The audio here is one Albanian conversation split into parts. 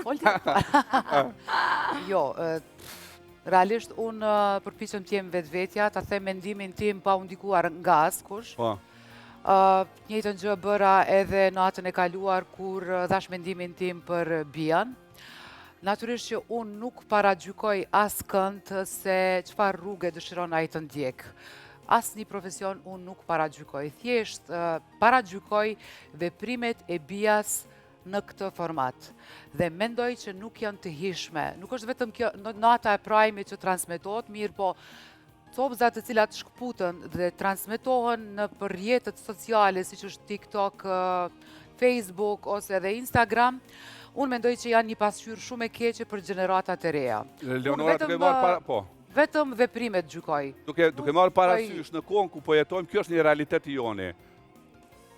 Fol ti. Jo, realisht unë përpiqem të jem vetvetja, ta them mendimin tim pa u ndikuar nga askush. Po. Njëjtën gjë bëra edhe natën e kaluar kur dhash mendimin tim për Bian. Natyrisht që unë nuk paragjykoj askënd se çfarë rruge dëshiron ai të ndjek. Asnjë profesion unë nuk paragjykoj. Thjesht paragjykoj veprimet e Bias në këtë format. Dhe mendoj që nuk janë të hijshme. Nuk është vetëm kjo nata e prime-it që transmetohet, mirëpo copëza të cilat shkëputën dhe transmetohen nëpër rrjetet sociale, siç është TikTok, Facebook ose edhe Instagram, unë mendoj që janë një pasqyrë shumë e keqe për gjeneratat e reja. Leonora, duke marrë para, po. Vetëm veprimet gjykoj. Duke, duke marrë parasysh në kohën ku po jetojmë, kjo është një realitet i joni.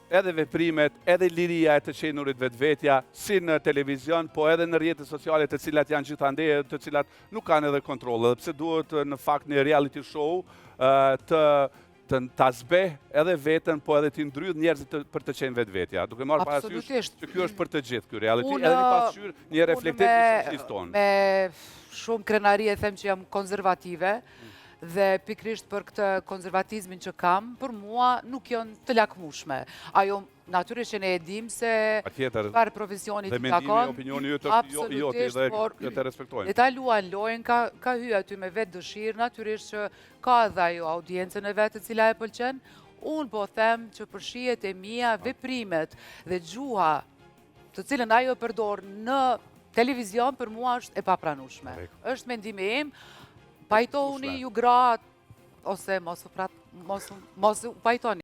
Edhe veprimet, edhe liria e të qenurit vetvetja, si në televizion, po edhe në rrjetet sociale të cilat janë gjithandej, të cilat nuk kanë edhe kontroll, edhe pse duhet në fakt një reality show të të ta zbeh edhe veten, po edhe t'i ndrydh njerëzit të, për të qenë vetvetja. Duke marrë parasysh që ky është për të gjithë ky reality, edhe një pasqyrë, një reflektim i shoqërisë tonë. Me shumë krenari e them që jam konservative, Dhe pikërisht për këtë konservatizmin që kam, për mua nuk janë të lakmushme. Ajo, natyrisht që ne e dim se çfarë profesioni të takon. Dhe mendimi, opinioni yt është jo, jo ti dhe por këtë e respektojmë. Le ta luan lojën, ka, ka hy aty me vetëdëshirë, natyrisht që ka edhe ajo audiencën e vet e cila e pëlqen. Unë po them që për shijet e mia, veprimet dhe gjuha të cilën ajo e përdor në televizion për mua është e papranueshme. Është mendimi im, pajtohuni ju gratë ose mos u prat, mos mos u pajtoni.